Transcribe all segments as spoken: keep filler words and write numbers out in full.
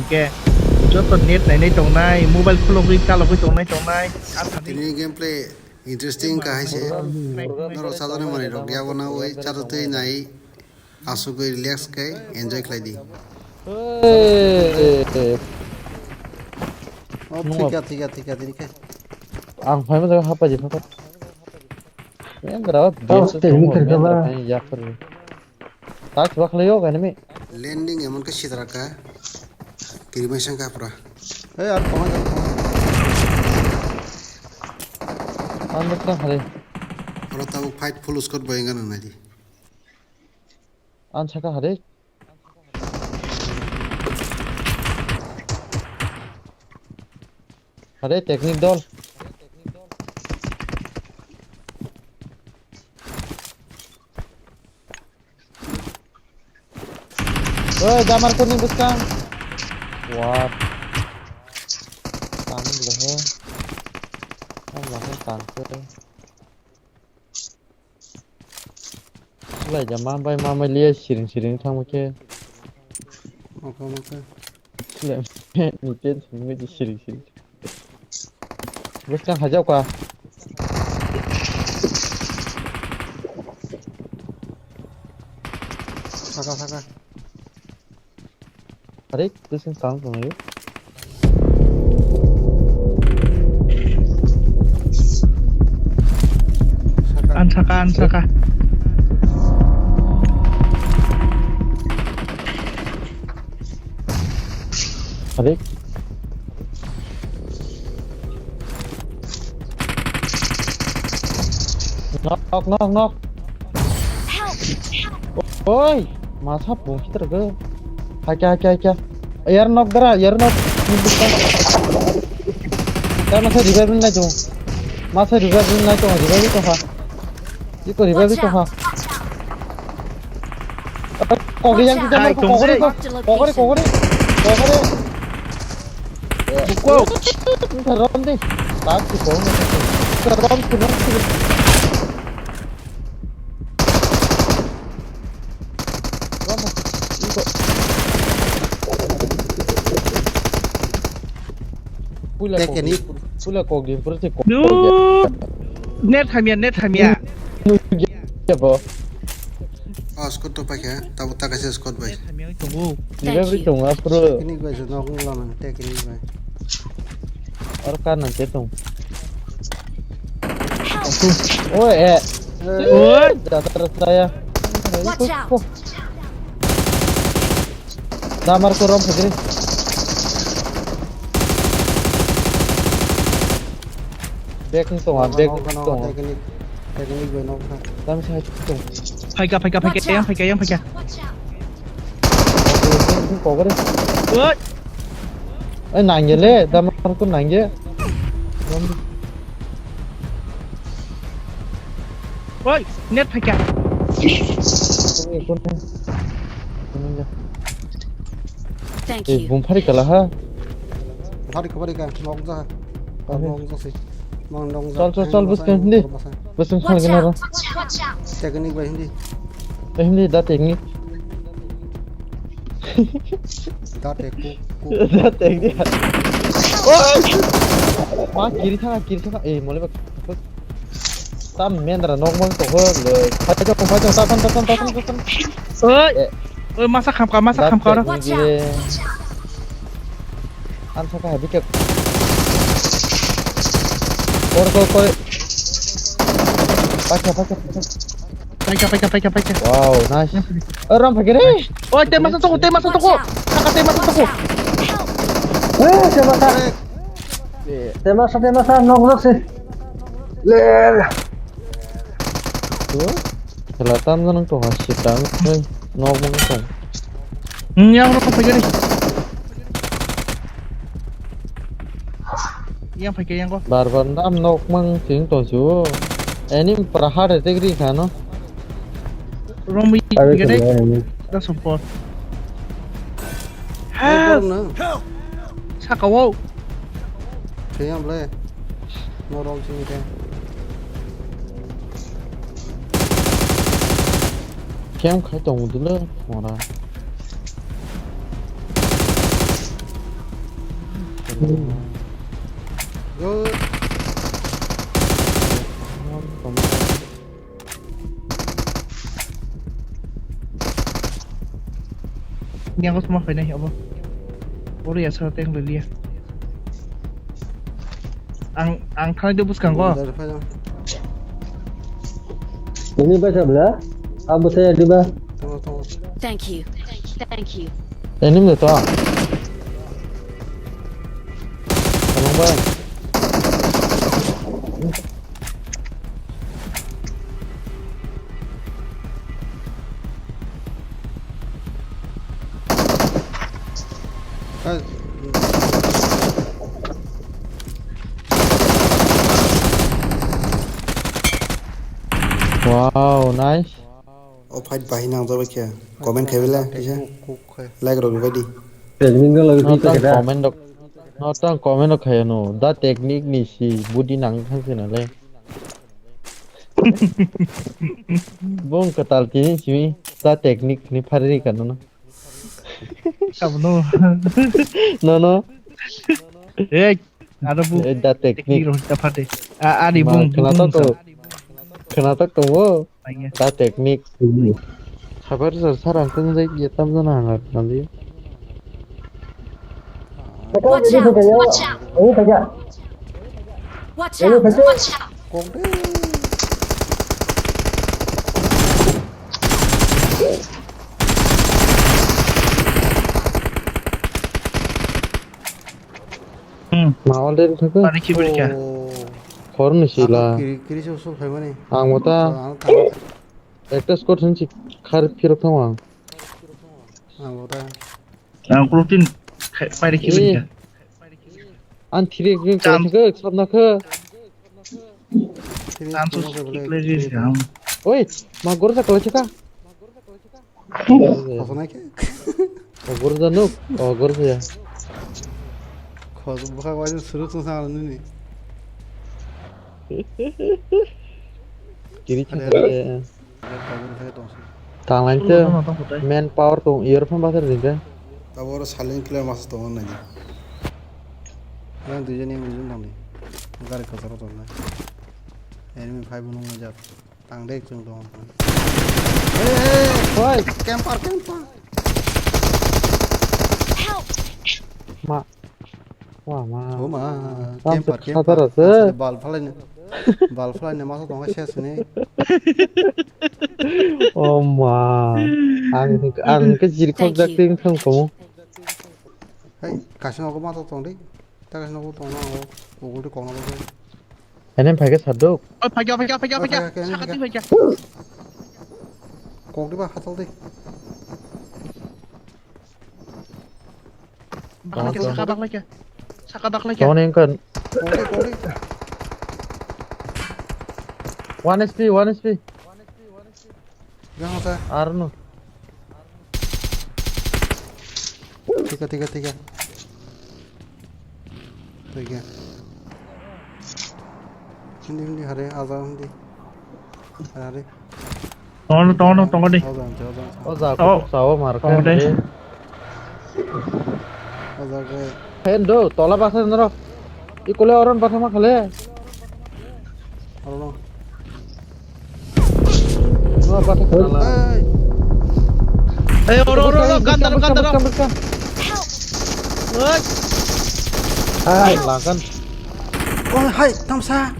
Ke, joto net nainai tongnai, mobile khulogwi kalogwi tongnai tongnai, asadi. Tini gameplay interesting ka hai se. Norok sajani manwi rok yago na oi chato twi nai asugwi relax khe enjoy khlai di. Oh, thika, thika, thika, thika khe. Ang phaima jaga haphaji, haphaji. Yang grao, oh, biasa technical semua, ka ba? Yang grao, yang yakur. Tak, coba khlai yo, enemy. Landing emon khe sitra ka. Kiri mai sang ka pura. Hey, ar koma jang koma. Ang bwkha hari. Oro tabuk fight full squad bai wngkha nang nai di. Ang saka hari. Hari technique dol. Oi, damar kuni bwskang. What? Tang lehe. Tang lehe tang khe. Lai jama bai ma mai liya siring siring thang khe. Oka maka. Sile, ni tension ngai di siri siri. Bwskang hajau ka. Saka, saka. Are, bwskang tang tong yo. Saka. An saka, an saka. Are. Knock, knock, knock. Oi, masa pung kita ke. Haikya, haikya, haikya. Air knock dara, air knock. Air masa revive nai tu. Masa revive nai tu, revive tu ha. Iko revive tu ha. Kogri yang kita mau kogri kok. Kogri, kogri. Kogri. Buko. Rom di. Tak di kogri. Rom di, rom di. Rom di. Iko. Pula kogri. Pula kogri. Pura si kogri. Net hamya, net hamya. Ya, bo. Oh, squad to paikha, tabo ta kaisa squad bai. Thank you. Delivery tong, ah, pro. Technique bai se nok wng lama, technique bai. Or ka nang te tong. Oh, eh. Eh. Oi, da da da ya. Watch out. Damar ko rom phagiri. Back ni tonga, back ni tonga. Technique, technique bai nok kha. Dam sai tonga. Phaika, phaika, phaika, yang phaika, yang phaika. Kogre. Oi. Eh, nangye le, damar ko nangye. Oi, net phaika. Thank you. Eh, bum phari kala ha. Phari ka, phari ka, nok ja. Ka nok ja se. Mang nok ja. Chal, chal, chal, bus kan hindi. Bus kan hindi. Watch out, watch out. Technique bai hindi. Eh, hindi da technique. Da technique. Da technique. Oi! Ma kiri thanga, kiri thanga. Eh, mole ba. Tam mendra nok mang to ho le. Phai to, phai to, ta tan, ta tan, ta tan, ta tan. Oi. Eh. Oi, masa khamka, masa khamka oro. Watch out. An saka habi ke. Kor, kor, kor. Pacha, pacha, pacha. Paika, paika, paika, paika. Wow, nice. Eh, ram phagere. Oi, te masa toko, te masa toko. Saka te masa toko. Eh, te masa. Te masa, te masa, nok nok se. Le. Khela tam jani tong ha, sitang, nok mung tong. Hmm, yang rok phai gari. Yang phai ke yang ko. Bar bar nam nok mang sing tong su. Ani pra ha de tegri kha no. Romi gede. Da support. Help! Help! Saka wo. Theyam le. No rong sini ke. Kem khai tong dule mora. Good. Ni ang sma khainai abo. Oro ya sa teng liya. Ang, ang thani de bwskango. Ini baca bela? Apa saya di ba? Thank you. Thank you. Ini nggak tahu. Tolong, Bang. Wow, nice. O fight bahai nang jabai khe. Comment khai bela, kisa. Like rok bai di. Technical lagi no, kita tang kita. Comment rok, no, tang comment rok khai no. Da technique ni si budi nang thang se na le. Bong katal tini simi da technique ni phari kanu no. Kamu no. No, no. Eh, ada bu. Eh, da technique. Technique rok ta phate. A, ani bung, bung khna to to. Khna to to wo. Da technique. Khabar sar sar ang tong jai ye tam jana hangar nanti. Watch out! Watch out! Watch out! Watch out! Kok de. Hmm. Ma already thaka. Pani ki beri kya? Oh. Khor ni sila. Kiri, kiri se usul khai mani. Ang mata. Ang thang. Ekta squad hansi khar phirok thang ang. Ang mata. Ang protein khai, pani ki beri kya? Ang thiri ekjun khai thaka, sabna kha. Chance kick le ri ri ham. Oi, ma gorja kala chika. Khosonai khe. O gorja nuk, o gorja ya. Khos bwkha waisa suru sung sang nini. Kiri chika. Tanglai khe main power tong earphone basar ringkha. Abo oro silent killer masa tongo nai. Yang duijon yang duijon tongdi. Gari kwcharo tongnai. Enemy five nung jak. Tang dek chung tong. Hey, hey, hey. Oi, camper, camper. Help! Ma. Wa ma. O ma, tam camper, se camper. Khatar ase. Bal phalai ni. Bal phalai ni masa tong ses ni. O ma. Ang, ang ke jiri khok jak ting thang tong. Hey, kasino ko masa tong di. Ta kasino ko tong na o. Ko ko di kong na ko. Ene phaikhe saduk. Oi, phaikhe, phaikhe, phaikhe, phaikhe. Sakati phaikhe. Kok diba hatal di. Baklaikhe, saka baklaikhe. Saka baklaikhe. Tong engkan. Kok di, kok di. One H P, one H P. Yang asa. Arno. Tiga, tiga, tiga. Tiga. Hindi, hindi, hari, aza, hindi. Hari. Tongo, tongo, tongo di. Aza, aza, aza. O ja, o. Sao mar tongo de. Aza, ke. Hen do, tola basa noro. Ikole oron basa ma khale. Oro no. Hey. Hey, oro, oro, oro, gandar, gandar. Buskang, buskang, buskang. Oi. Hai, lakan. Oh, hai, tamsa.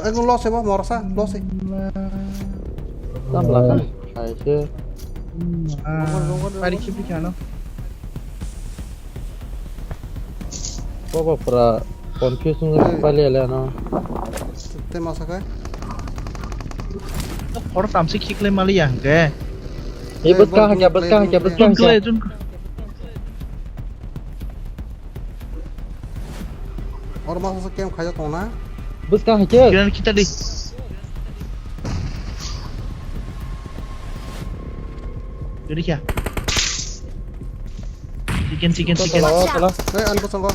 Ekdom loss ebo, morsa, loss e. Tam lakan. Hai, se. Ah, pari kipi kano. Bobo pura confuse wngwi pali ale ano. Tei masa khe? Hor tamsi khiklai mali ya hwnkhe. Ei bwskang hakya, bwskang hakya, bwskang hakya. Oro masa camp khaijak tongna. Bwskang hakya. Kiran kita di. Gari kya? Chicken, chicken, chicken. Tola, tola. Hey, ani bosongo.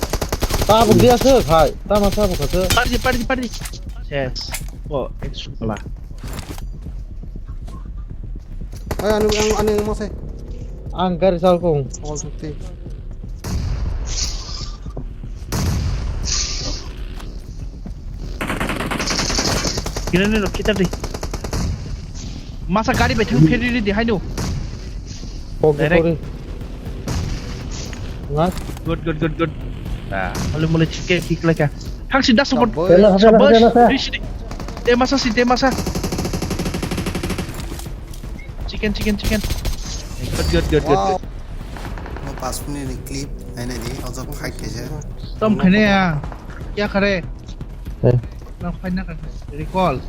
Tabuk dia se, hai. Tama tabuk kha se. Pardi, pardi, pardi. Yes. Oh, extra pala. Hey, ani, ani, ani mo se. Ang gari sal kong. All fifty. Grenade rok kita di. Masa gari bai thang pheri di haino. Kok di Direct. Kori. Ngas. Good, good, good, good. Ah, mole mole chicken kick leka. Thang si das support. Saboy. Tela, tela, Saboy. Tela, tela. Di sini. Te masa si, te masa. Chicken, chicken, chicken. Good, good, good, good, Wow. Good. Mo pas minute ni clip, nai nai di, ojok fight kaisa. Tom khane ya. Kya khare? Eh. Na fight na khare. Recall.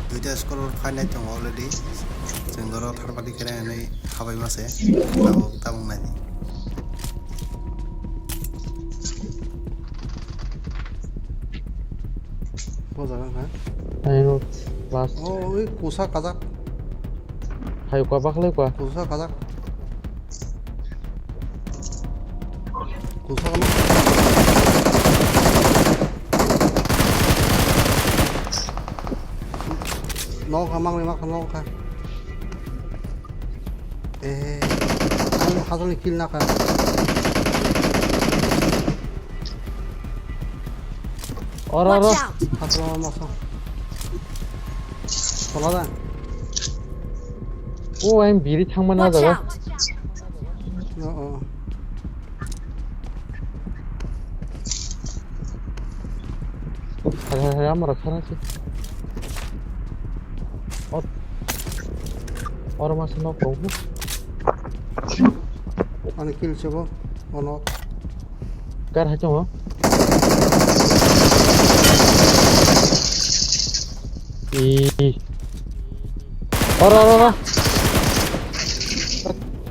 Duita score fight nai tongo already. Chwng oro thar party khe nai nai habai ma se. Tabuk, tabuk nai di. Bo jaga wngkha. Ayok last. Oh, oi kusa kajak. Hai kwa bakhlai kwa. Kusa kajak. Kusa kajak. Nok hamang ni mak nok kha. Eh, ang hajalni kill nakha. Oro, oro. Watch out! Hajalni masa. Tola da. O, ang biri thangma na jaga. Watch out! Oh, oh. Hai, hai, hai, amra khana se. Or, or masa nok tongo. Ani kill sebo, ono. Kar hai tongo. I. Oro, oro, oro.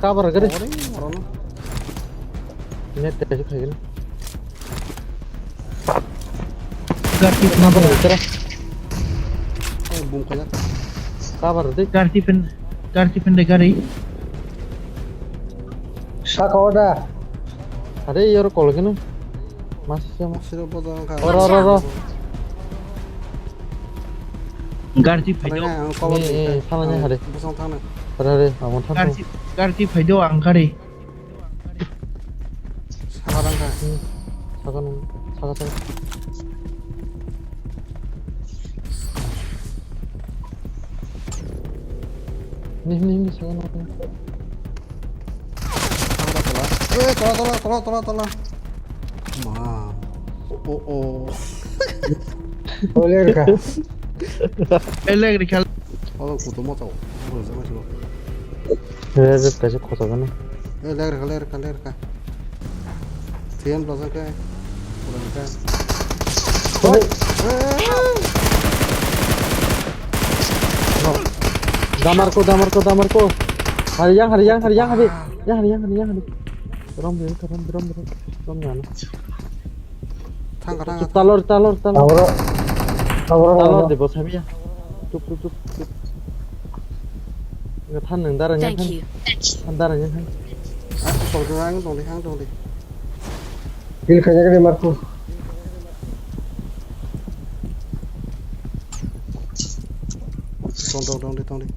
Cover gari. Oro, oro. Net tadi khaigin. Gari cover tara. Oh, boom kaya. Cover de. Gari pin, gari pin de gari. Saka oda. Are yor kol gini. Masih sama. Siro bodo ka. Oro, oro, oro. Gari phaido. Ang cover de. Eh, eh, thala ni hare. Busong thang na. Hare, hare, ang thang. Gari, gari phaido ang gari. Saka rang ka. Hmm. Saka nung, saka, saka. Ni, ni, ni, saka nung. Tola, tola, tola, tola, tola. Ma. Oh, oh, oh. Oler ka. Electrical. Oh, kutu mo tau. Mo jama chulo. Red, red kaisa khosok gana. Eh, ler ka, ler ka, ler ka. Thiam plaza ka. Kurang ka. Oi. Eh. Damarko, damarko, damarko. Hari yang, hari yang, hari yang, hari. Yang hari, yang hari, yang hari. Rom, rom, rom, rom, rom, rom, rom. Thang ka, thang ka. Talor, talor, talor. Abro, abro, talor abro. De bo sabiya. Chup, chup, chup, chup. Nga than nang dara nya than. Thank you. Than dara nya than. Ah, tong de, ang tong de, ang tong de. Kill khaijak de Marco. Tong, tong, tong de, tong de.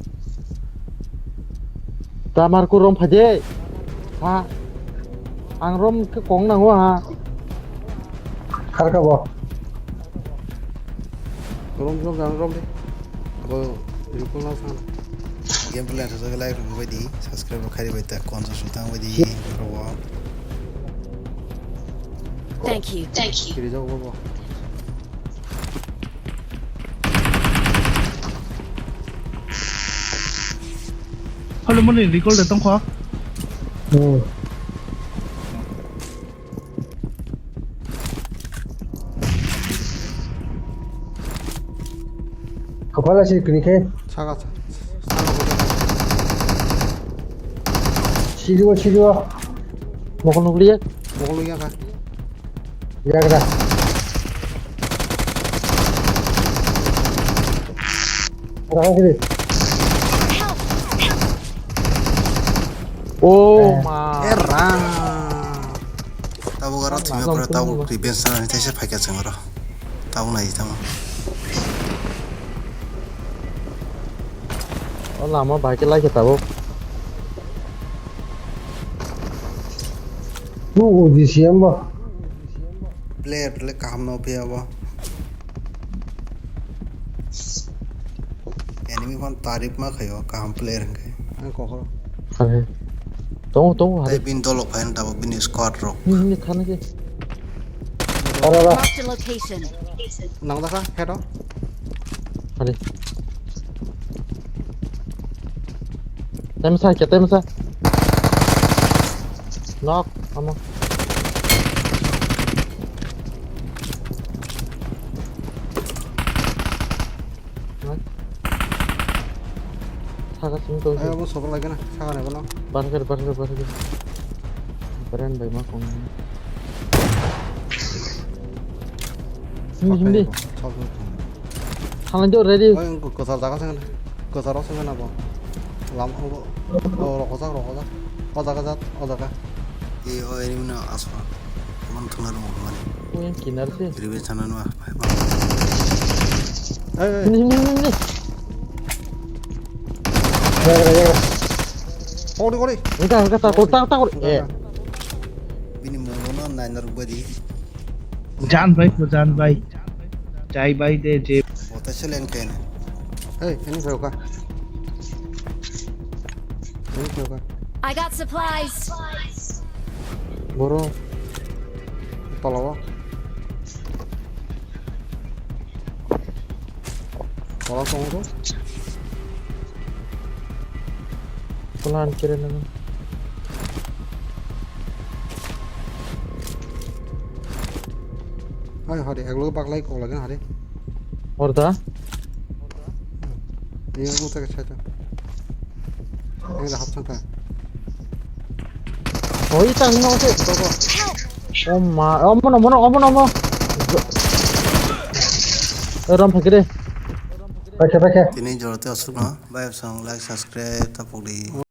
Ta Marco rom phaide. Ha. Ang rom khe kong nango ha. Kharka bo. Rom, rom, rom, rom de. Abo, rom, rom, rom. Gameplay ang sajak like rok bai di, subscribe rok khai bai ta, konsa sutang bai di, oro. Thank you. Thank you. Kiri jago bo. Hello, mani recall de tongkho. Hmm. Kapala si kini khe. Saka, saka. Siriwo, siriwo. Mokol nukliya. Mokol nukliya kha. Yagra. Rang kiri. Oh, eh, ma. Era. Tabuk aro thwngwi phuru tabuk revenge nani thaisa phaikha chwng oro. Tabuk nai tamo. O lama bai khe lai khe tabuk. Tu uji siyam ba. Player le kaham no phiya bo. Enemy phone tarif ma khayo kaham player hwnkhe. Ang kokoro. Kare. Tongo, tongo, hari. Tei bini dolok phai wng tabok bini squad rok. Ni, ni, thana ke. Ora, ora. Marked a location. Nang dakha, head o. Hari. Tem sa, ke tem sa. Knock, amo. Saka simi tong. Ayo, bo sobor lagi na, saka na bono. Barker, barker, barker. Beren bai ma kong. Simi, simi. Thangai do ready. Oi, ko-, kosar jaga sengna. Kosar o sengna bo. Lam o, o, rokojak, rokojak. O jaga jat, o jaga. E, o, enemy no asma. Oman thuna rung mani. Oi, kinar se. Ribe chana no. Ei, ei. Sini, sini, sini, sini. Jaga, jaga. Kori, kori. Engka, engka, takor, tak, takor. Eh. Bini mungno naina rukbadi. Jan bai, ko jan bai. Jai bai de je. Bota selen kena. Hey, ini kau ka. Ini kau ka. I got supplies. Boro. Tolabo. Tolabo tong tu. Pelan kiri nang. Hai, hari, eklo baklai kok lagi hari. Orda? Iya, aku tak saya tu. Ini dah hapsan kan. Oh, ita ini masih. Kok, kok. Oh ma, oh mono, mono, oh mono, mono. Eh, ram phakire. Pakai, pakai. Tini jorot asuk na, bai song like, subscribe, tapok di.